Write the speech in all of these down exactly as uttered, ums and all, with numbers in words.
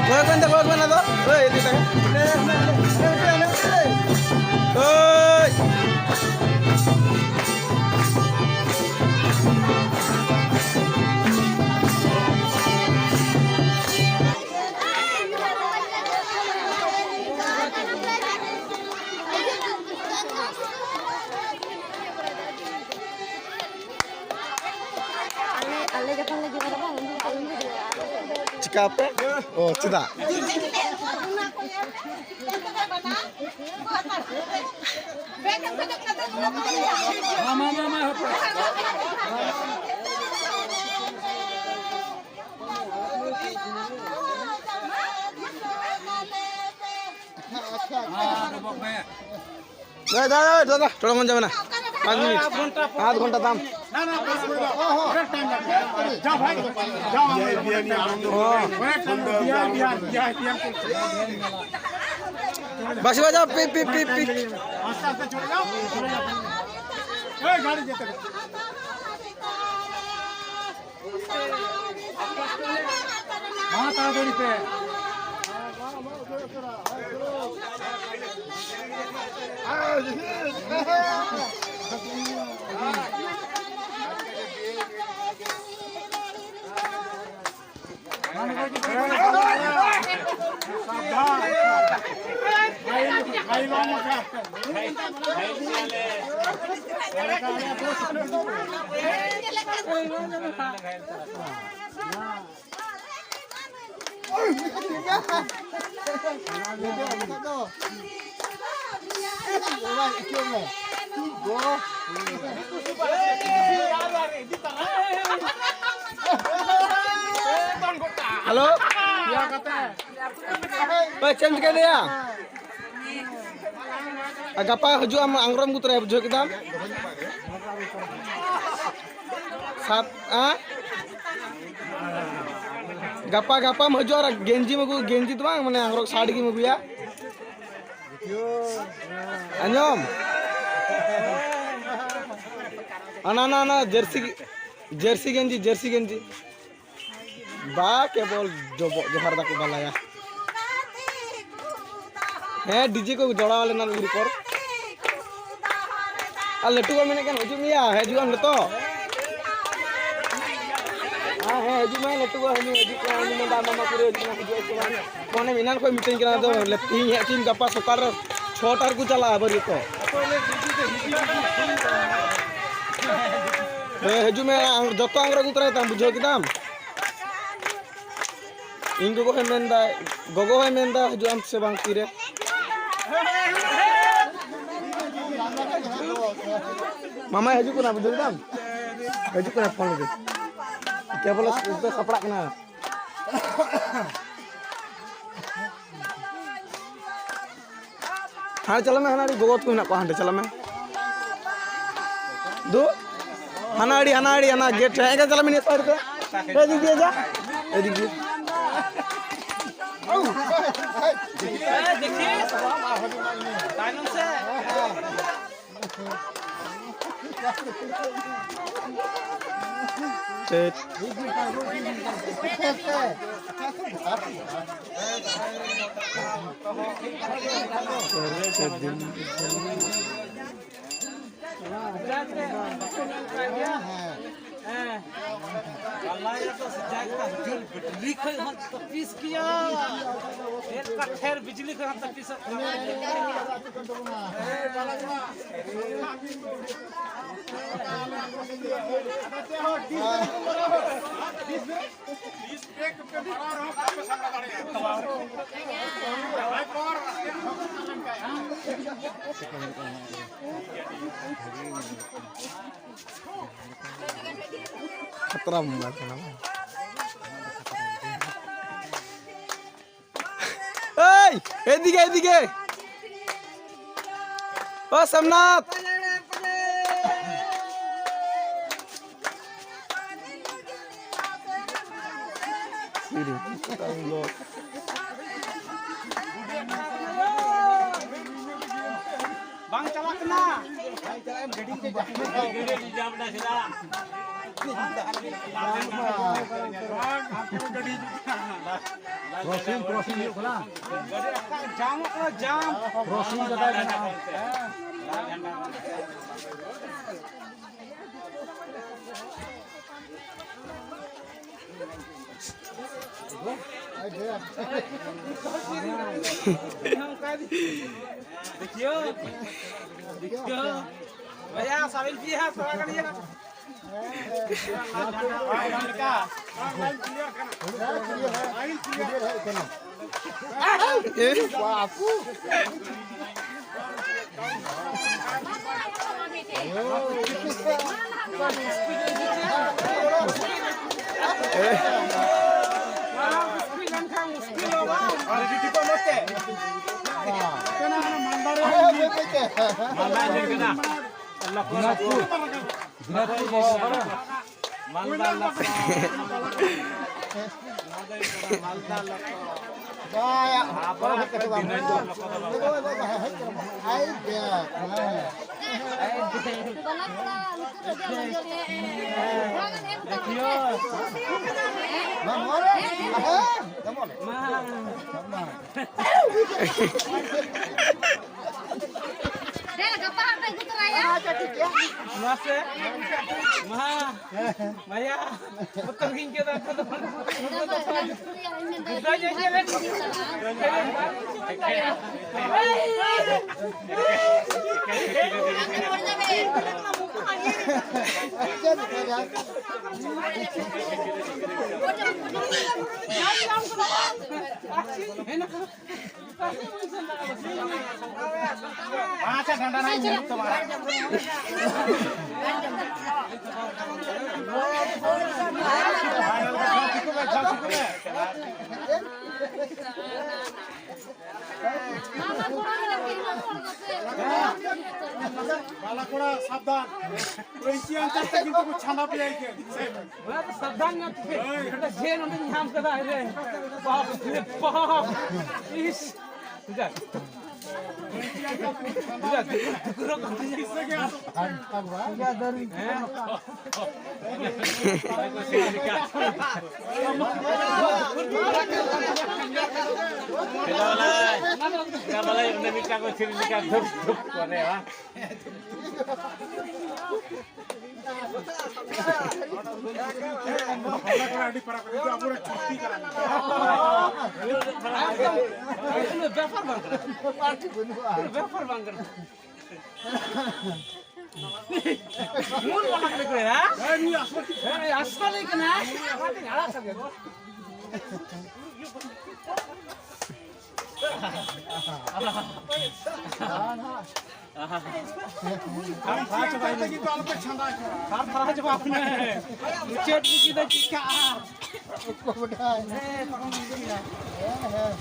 ᱠᱚᱭᱚᱜ ᱵᱮᱱ ᱫᱚ, ᱠᱚᱭᱚᱜ ᱵᱮᱱ ᱟᱫᱚ᱾ ᱳᱭ, ᱤᱫᱤ ᱛᱟᱭ᱾ ᱳᱭ᱾ ᱪᱤᱠᱟ ᱯᱮ? ᱚ, ᱪᱮᱫᱟᱜ? ᱫᱟᱫᱟ, ᱫᱟᱫᱟ, ᱫᱟᱫᱟ, ᱛᱷᱚᱲᱟ ᱢᱚᱱ ᱡᱟᱢᱮᱱᱟ᱾ ᱯᱟᱸᱪ ᱢᱤᱱᱤᱴ᱾ ᱟᱫᱷ ᱜᱷᱚᱱᱴᱟ ᱛᱟᱢ᱾ ᱚᱱᱮᱠ ᱴᱟᱭᱤᱢ ᱞᱟᱜᱟᱜᱼᱟ᱾ ᱡᱟᱣ ᱵᱷᱟᱭ, ᱡᱟᱣ ᱟᱢ ᱚᱱᱮᱠ ᱴᱟᱭᱤᱢ ᱞᱟᱜᱟᱜᱼᱟ᱾ ᱵᱤᱦᱟᱨ, ᱵᱤᱦᱟᱨ, ᱵᱤᱦᱟᱨ, ᱵᱤᱦᱟᱨ᱾ ᱵᱟᱥᱤ ᱵᱟᱡᱟᱣ, ᱯᱤ, ᱯᱤ, ᱯᱤ, ᱯᱤ᱾ ᱟᱥᱛᱮ ᱟᱥᱛᱮ ᱪᱷᱚᱲᱮ ᱡᱟᱣ, ᱪᱷᱚᱲᱮ ᱡᱟᱣ᱾ ᱮ, ᱜᱟᱹᱰᱤ ᱡᱮᱛᱮ᱾ ᱢᱟ ᱛᱟᱲᱟᱛᱟᱲᱤ ᱯᱮ᱾ ᱦᱮᱞᱳ᱾ ᱚᱠᱚᱭ ᱪᱮᱫ ᱮᱢ ᱪᱤᱠᱟᱹᱭ ᱫᱟᱭᱟ? ᱟᱨ ᱜᱟᱯᱟ ᱦᱤᱡᱩᱜ ᱟᱢ, ᱟᱝᱨᱚᱢ ᱟᱹᱜᱩ ᱛᱚᱨᱟᱭᱟ, ᱵᱩᱡᱷᱟᱹᱣ ᱠᱮᱫᱟᱢ? ᱥᱟᱛ, ᱟ? ᱜᱟᱯᱟ, ᱜᱟᱯᱟᱢ ᱦᱤᱡᱩᱜᱼᱟ ᱟᱨ ᱜᱮᱧᱡᱤᱢ ᱟᱹᱜᱩ, ᱜᱮᱧᱡᱤ ᱫᱚ ᱵᱟᱝ, ᱢᱟᱱᱮ ᱟᱝᱨᱚᱵ ᱥᱟᱨᱴ ᱜᱮᱢ ᱟᱹᱜᱩᱭᱟ᱾ ᱟᱸᱡᱚᱢ? ᱟᱱᱟ, ᱱᱟ, ᱱᱟ, ᱡᱟᱹᱨᱥᱤ, ᱡᱟᱹᱨᱥᱤ ᱜᱮᱧᱡᱤ, ᱡᱟᱹᱨᱥᱤ ᱜᱮᱧᱡᱤ᱾ ᱵᱟ ᱠᱮᱵᱚᱞ ᱡᱚᱵᱚᱜ ᱡᱚᱦᱟᱨ ᱫᱟᱠᱚ ᱵᱟᱞᱟᱭᱟ᱾ ᱦᱮᱸ, ᱰᱤᱡᱮ ᱠᱚ ᱡᱚᱲᱟᱣ ᱞᱮᱱᱟ ᱢᱤᱫ ᱜᱷᱟᱹᱲᱤ ᱯᱚᱨ᱾ ᱟᱨ ᱞᱟᱹᱴᱩ ᱵᱟ ᱢᱮᱱᱮᱫ ᱠᱟᱱ ᱦᱤᱡᱩᱜ ᱢᱮᱭᱟ, ᱦᱤᱡᱩᱜ ᱟᱢ ᱱᱤᱛᱚᱜ? ᱦᱮᱸ, ᱦᱮᱸ, ᱦᱤᱡᱩᱜ ᱢᱮ, ᱞᱟᱹᱴᱩ ᱵᱟ ᱦᱤᱡᱩᱜ ᱠᱟᱱᱟ, ᱩᱱᱤ ᱢᱮᱱᱫᱟ ᱢᱟᱢᱟ ᱯᱩᱨᱟᱹ ᱦᱤᱡᱩᱜ ᱠᱟᱱᱟ, ᱦᱤᱡᱩᱜ ᱟᱭ ᱥᱮ ᱵᱟᱝ? ᱯᱷᱳᱱᱮ ᱮᱱᱟᱱ ᱠᱷᱚᱱ ᱢᱤᱛᱟᱹᱧ ᱠᱟᱱᱟ, ᱟᱫᱚ ᱛᱮᱦᱤᱧ ᱦᱮᱡ ᱦᱚᱪᱚᱧ, ᱜᱟᱯᱟ ᱥᱚᱠᱟᱞ ᱨᱮ ᱪᱷᱚᱴᱟ ᱨᱮᱠᱚ ᱪᱟᱞᱟᱜᱼᱟ ᱵᱟᱹᱨᱭᱟᱹᱛ ᱠᱚ᱾ ᱦᱮᱸ, ᱦᱤᱡᱩᱜ ᱢᱮ, ᱟᱝ-, ᱡᱚᱛᱚ ᱟᱝᱨᱚᱵ ᱟᱹᱜᱩ ᱛᱚᱨᱟᱭ ᱛᱟᱢ, ᱵᱩᱡᱷᱟᱹᱣ ᱠᱮᱫᱟᱢ? ᱤᱧ ᱜᱚᱜᱚ ᱦᱚᱸᱭ ᱢᱮᱱᱫᱟ, ᱜᱚᱜᱚ ᱦᱚᱸᱭ ᱢᱮᱱᱫᱟ, ᱦᱤᱡᱩᱜ ᱟᱢ ᱥᱮ ᱵᱟᱝ ᱛᱤᱨᱮ? ᱢᱟᱢᱟᱭ ᱦᱤᱡᱩᱜ ᱠᱟᱱᱟ, ᱵᱩᱡᱷᱟᱹᱣ ᱠᱮᱫᱟᱢ? ᱦᱤᱡᱩᱜ ᱠᱟᱱᱟ ᱯᱷᱳᱱ ᱨᱮ᱾ ᱠᱮᱵᱚᱞ ᱥᱟᱯᱲᱟᱜ ᱠᱟᱱᱟ᱾ ᱦᱟᱸᱰᱮ ᱪᱟᱞᱟᱜ ᱢᱮ, ᱦᱟᱱᱟ ᱟᱹᱰᱤ ᱜᱚᱜᱚ ᱛᱟᱠᱚ ᱢᱮᱱᱟᱜ ᱠᱚᱣᱟ, ᱦᱟᱸᱰᱮ ᱪᱟᱞᱟᱜ ᱢᱮ᱾ ᱫᱩ, ᱦᱟᱱᱟ ᱟᱹᱰᱤ, ᱦᱟᱱᱟ ᱟᱹᱰᱤ, ᱦᱟᱱᱟ ᱜᱮᱴ ᱴᱷᱮᱱ᱾ ᱮᱸᱜᱟ ᱪᱟᱞᱟᱜ ᱢᱮ, ᱱᱤᱭᱟᱹ side ᱨᱮ᱾ ᱮᱫᱤᱠ ᱫᱤᱭᱮ ᱡᱟ, ᱮᱫᱤᱠ ᱫᱤᱭᱮ᱾ ᱪᱮᱫ? ᱦᱮᱸ᱾ ᱟᱞᱟᱭᱟ ᱫᱚ ᱥᱮᱫᱟᱭ ᱠᱷᱚᱱ ᱦᱩᱡᱩᱨ ᱵᱤᱡᱽᱞᱤ ᱠᱷᱚᱱ ᱦᱚᱸ ᱛᱟᱹᱯᱤᱥ ᱜᱮᱭᱟ᱾ ᱪᱮᱫ ᱞᱮᱠᱟ ᱴᱷᱮᱨ ᱵᱤᱡᱽᱞᱤ ᱠᱷᱚᱱ ᱦᱚᱸ ᱛᱟᱹᱯᱤᱥᱚᱜ ᱠᱟᱱᱟ᱾ ᱠᱷᱟᱛᱨᱟ ᱢᱳᱵᱟᱭᱤᱞ ᱠᱟᱱᱟ ᱵᱟᱝ? এই, এদিকে, এদিকে। ও সোমনাথ। ᱵᱟᱝ ᱪᱟᱞᱟᱜ ᱠᱟᱱᱟ᱾ ᱵᱟᱝ ᱪᱟᱞᱟᱜ ᱮᱢ ᱜᱟᱹᱰᱤ ᱛᱮ ᱡᱟᱦᱟᱸ ᱜᱟᱹᱰᱤ ᱨᱤᱡᱟᱵᱷ ᱮᱫᱟ ᱪᱮᱫᱟᱜ? ᱠᱨᱚᱥᱤᱝ, ᱠᱨᱚᱥᱤᱝ ᱦᱩᱭᱩᱜ ᱠᱟᱱᱟ᱾ ᱜᱟᱹᱰᱤ ᱨᱟᱥᱛᱟ ᱡᱟᱢᱚᱜ ᱠᱟᱱᱟ, ᱡᱟᱢ᱾ ᱠᱨᱚᱥᱤᱝ ᱠᱟᱫᱟᱭ ᱠᱟᱱᱟ᱾ देखियो, देखियो। भैया, साबिल जी है, थोड़ा करिए। ᱢᱟᱞᱫᱟ ᱡᱮᱞ ᱠᱟᱱᱟ᱾ ᱫᱤᱱᱟᱡᱽᱯᱩᱨ, ᱫᱤᱱᱟᱡᱽᱯᱩᱨ ᱵᱟᱵᱟ ᱚᱠᱟᱨᱮ? ᱢᱟᱞᱫᱟ ᱞᱚᱠᱚ᱾ ᱱᱚᱣᱟ ᱫᱚ ᱦᱩᱭᱩᱜ ᱠᱟᱱᱟ ᱢᱟᱞᱫᱟ ᱞᱚᱠᱚ᱾ ᱫᱮ, ᱜᱟᱯᱟ ᱦᱟᱸᱜ ᱯᱮ ᱟᱹᱜᱩ ᱛᱚᱨᱟᱭᱟ᱾ ᱢᱟᱥᱮ᱾ ᱢᱟ᱾ ᱵᱷᱟᱭᱟ᱾ ᱵᱚᱛᱚᱨ ᱜᱤᱧ ᱟᱹᱭᱠᱟᱹᱣ ᱫᱟ, ᱱᱤᱛᱚᱜ ᱫᱚ᱾ ᱜᱤᱫᱽᱨᱟᱹ ᱧᱚᱜ ᱧᱮᱞ ᱞᱮᱫ᱾ ᱟᱪᱪᱷᱟ, ᱰᱟᱸᱰᱟ ᱱᱟᱜ ᱤᱧ ᱧᱮᱞ ᱛᱟᱢᱟ᱾ ᱵᱟᱞᱟ ᱠᱚᱲᱟ, ᱥᱟᱵᱫᱷᱟᱱ᱾ ᱯᱟᱹᱧᱪᱤ ᱟᱱᱪᱟᱨ ᱛᱮ ᱠᱤᱱᱛᱩ ᱠᱚ ᱪᱷᱟᱸᱫᱟ ᱯᱮᱭᱟ ᱮᱠᱮᱱ᱾ ᱚᱱᱟ ᱫᱚ ᱥᱟᱵᱫᱷᱟᱱ ᱧᱚᱜ ᱛᱮ᱾ ᱦᱳᱭ᱾ ᱚᱸᱰᱮ ᱡᱮ ᱱᱚᱸᱰᱮᱧ ᱧᱟᱢ ᱠᱟᱫᱟ, ᱟᱨᱮ᱾ ᱵᱟᱯ ᱨᱮ ᱵᱟᱯ᱾ ᱤᱥ᱾ ᱵᱩᱡᱷᱟᱹᱣ? ᱵᱩᱡᱷᱟᱹᱣ? ᱴᱩᱠᱩᱨᱚᱜ ᱠᱟᱱ ᱛᱤᱧᱟ᱾ ᱦᱮᱸ? ᱚᱸᱰᱮ ᱢᱤᱫᱴᱟᱝ ᱠᱚ ᱪᱷᱤᱨᱤ ᱞᱮᱠᱟ ᱫᱷᱩᱯ ᱫᱷᱩᱯ ᱠᱚᱨᱮ, ᱵᱟᱝ? ᱵᱮᱯᱟᱨ ᱵᱟᱝ ᱠᱟᱱᱟ᱾ ᱵᱮᱯᱟᱨ ᱵᱟᱝ ᱠᱟᱱᱟ᱾ ᱢᱩᱞ ᱵᱟᱞᱟ ᱠᱟᱱᱟ ᱠᱚ, ᱦᱮᱸ? ᱦᱮᱸ, ᱱᱩᱭ ᱟᱥᱚᱞ ᱴᱷᱤᱠ᱾ ᱦᱮᱸ, ᱟᱥᱚᱞ ᱠᱟᱱᱟ᱾ ᱟᱲᱟᱜ ᱥᱟᱵ ᱠᱚ᱾ ᱟᱢ ᱪᱮᱫ ᱠᱟᱛᱮ ᱠᱤᱱᱛᱩ ᱟᱞᱚᱯᱮ ᱪᱷᱟᱸᱫᱟ ᱦᱚᱪᱚᱣᱟᱜᱼᱟ᱾ ᱥᱟᱨ ᱫᱷᱟᱨᱟ ᱦᱚᱪᱚ ᱠᱟᱜ ᱢᱮ᱾ ᱢᱩᱪᱟᱹᱫ ᱵᱩᱜᱤ ᱫᱚ ᱪᱤᱠᱟᱹᱜᱼᱟ? ᱦᱮᱸ, ᱦᱮᱸ᱾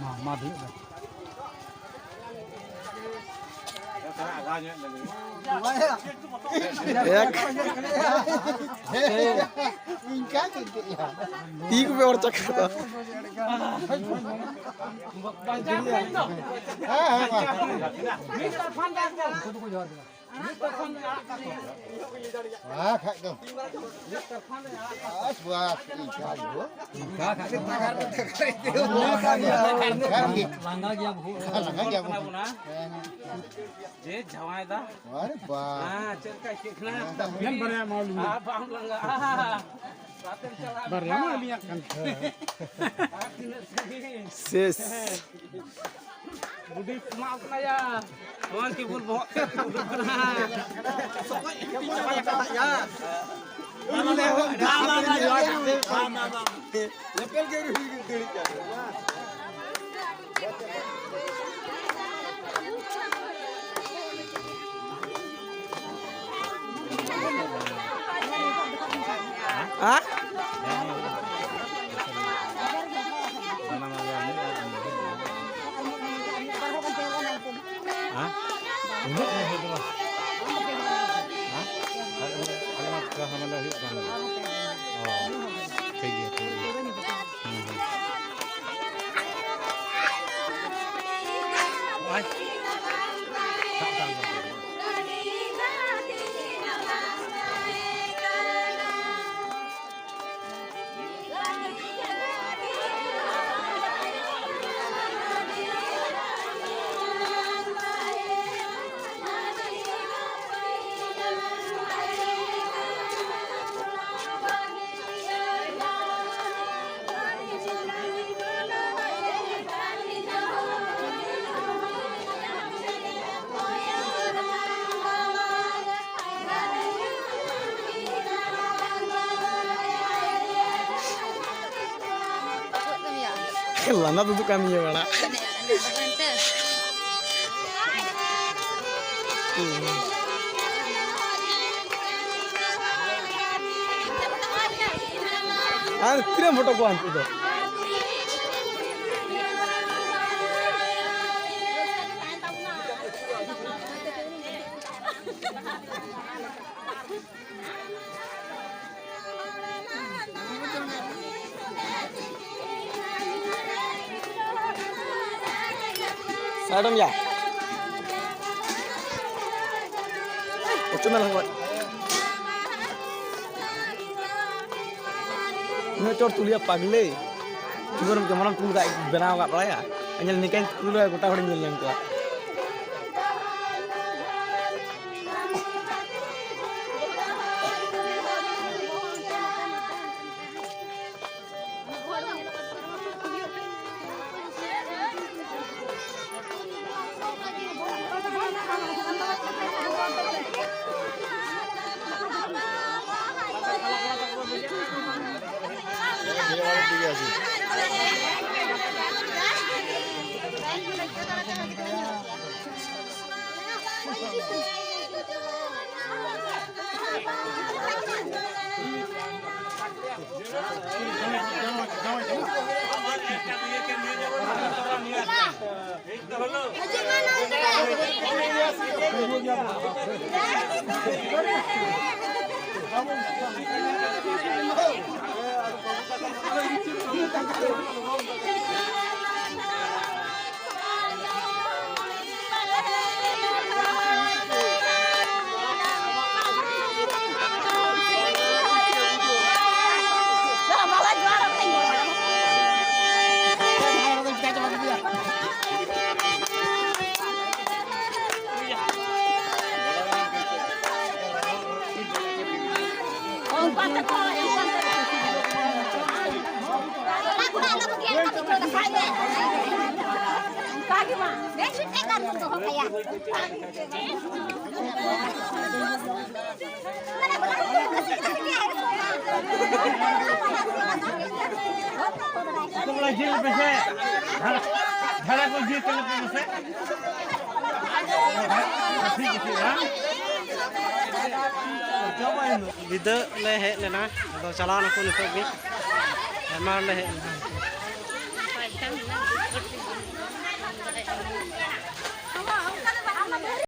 ᱢᱟ, ᱢᱟ, ᱫᱩᱲᱩᱵ ᱢᱮ᱾ ᱮᱠ᱾ ᱤᱱᱠᱟ ᱜᱮ᱾ ᱛᱤ ᱠᱚᱯᱮ ᱚᱨ ᱪᱟᱠᱟᱫᱟ᱾ ᱦᱮᱸ, ᱦᱮᱸ, ᱢᱟ᱾ ᱦᱮᱸ, ᱠᱷᱟᱡ ᱫᱚ᱾ ᱵᱟᱥ, ᱵᱟᱥ, ᱤᱱᱠᱟ ᱜᱮ᱾ ᱞᱟᱸᱜᱟ ᱜᱮᱭᱟ ᱵᱚᱦᱩ᱾ ᱞᱟᱸᱜᱟ ᱜᱮᱭᱟ ᱵᱚᱦᱩ᱾ ᱦᱮᱸ, ᱦᱮᱸ᱾ ᱡᱮ ᱡᱟᱶᱟᱭ ᱫᱟ᱾ ᱟᱨᱮ ᱵᱟᱥ᱾ ᱦᱮᱸ, ᱪᱮᱫ ᱞᱮᱠᱟ ᱟᱹᱭᱠᱟᱹᱜ ᱠᱟᱱᱟ? ᱢᱮᱱ ᱵᱟᱨᱭᱟ ᱮᱢᱟᱣᱟᱞᱤᱧ ᱢᱮ᱾ ᱟᱨ ᱵᱟᱢ ᱞᱟᱸᱜᱟᱜᱼᱟ᱾ ᱵᱟᱨᱭᱟ ᱢᱟ ᱟᱹᱞᱤᱧᱟᱜ ᱠᱟᱱ᱾ ᱟᱨ ᱛᱤᱱᱟᱹᱜ ᱥᱟᱺᱜᱤᱧ? ᱥᱮᱥ᱾ ᱵᱩᱰᱷᱤ ᱠᱚᱢᱟᱣ ᱠᱟᱱᱟ ᱭᱟ᱾ ᱱᱚᱣᱟ ᱠᱮᱵᱚᱞ ᱵᱚᱦᱚᱜ ᱛᱮ ᱩᱰᱩᱠ ᱠᱟᱱᱟ᱾ ᱥᱚᱠᱚᱡ ᱪᱟᱵᱟ ᱠᱟᱫᱟ ᱭᱟ᱾ ᱧᱮᱯᱮᱞ ᱜᱮ ᱟᱹᱣᱨᱤ ᱦᱩᱭ ᱫᱟᱲᱮᱭᱟᱜ ᱠᱟᱱᱟ᱾ ᱦᱮᱸ? ᱦᱮᱸ? ᱩᱱᱟᱹᱜ ᱫᱚ ᱦᱩᱭᱩᱜ ᱠᱟᱱᱟ᱾ ᱦᱮᱸ? ᱟᱨ ᱩᱱᱟᱹᱜ ᱟᱞᱮ ᱢᱟ ᱯᱩᱨᱟᱹ ᱦᱟᱢᱟᱞᱟ ᱦᱩᱭᱩᱜ ᱠᱟᱱ ᱜᱮᱭᱟ᱾ ᱚ, ᱴᱷᱤᱠ ᱜᱮᱭᱟ, ᱴᱷᱤᱠ ᱜᱮᱭᱟ᱾ ᱦᱩᱸ, ᱦᱩᱸ᱾ ᱱᱚᱜᱼᱚᱭ᱾ ᱥᱟᱵ ᱫᱟᱢ᱾ ᱞᱟᱸᱫᱟ ᱛᱩᱫᱩᱜ ᱠᱟᱱ ᱜᱮᱭᱟ ᱵᱟᱲᱟ᱾ ᱟᱨ ᱛᱤᱱᱟᱹᱜ ᱯᱷᱳᱴᱳ ᱠᱚᱣᱟ ᱩᱱᱠᱩ ᱫᱚ? ᱥᱟᱭᱰᱚᱢ ᱭᱟ᱾ ᱚᱪᱚ ᱢᱮ ᱞᱟᱝ ᱜᱚᱡ᱾ ᱩᱱᱟᱹᱜ ᱪᱚᱴ ᱛᱩᱞᱤᱭᱟ ᱯᱟᱜᱽᱞᱮ᱾ ᱪᱩᱵᱟᱹᱨ ᱠᱮᱢᱮᱨᱟᱢ ᱛᱩᱞ ᱠᱟᱜ ᱵᱮᱱᱟᱣ ᱠᱟᱜ ᱵᱟᱲᱟᱭᱟ᱾ ᱧᱮᱞ ᱱᱤᱝᱠᱟᱹᱧ ᱛᱩᱞᱟ ᱜᱚᱴᱟ ᱦᱚᱲᱤᱧ ᱧᱮᱞ ᱧᱟᱢ ᱠᱚᱣᱟ᱾ ᱡᱤᱞ ᱯᱮᱥᱮ, ᱡᱷᱟᱲᱟ ᱠᱚ ᱡᱤᱞ ᱠᱚ ᱯᱮᱥᱮ᱾ ᱵᱤᱫᱟᱹ ᱞᱮ ᱦᱮᱡ ᱞᱮᱱᱟ, ᱟᱫᱚ ᱪᱟᱞᱟᱣ ᱱᱟᱠᱚ ᱱᱤᱛᱚᱜ ᱜᱮ, ᱟᱭᱢᱟ ᱦᱚᱲ ᱞᱮ ᱦᱮᱡ ᱞᱮᱱᱟ᱾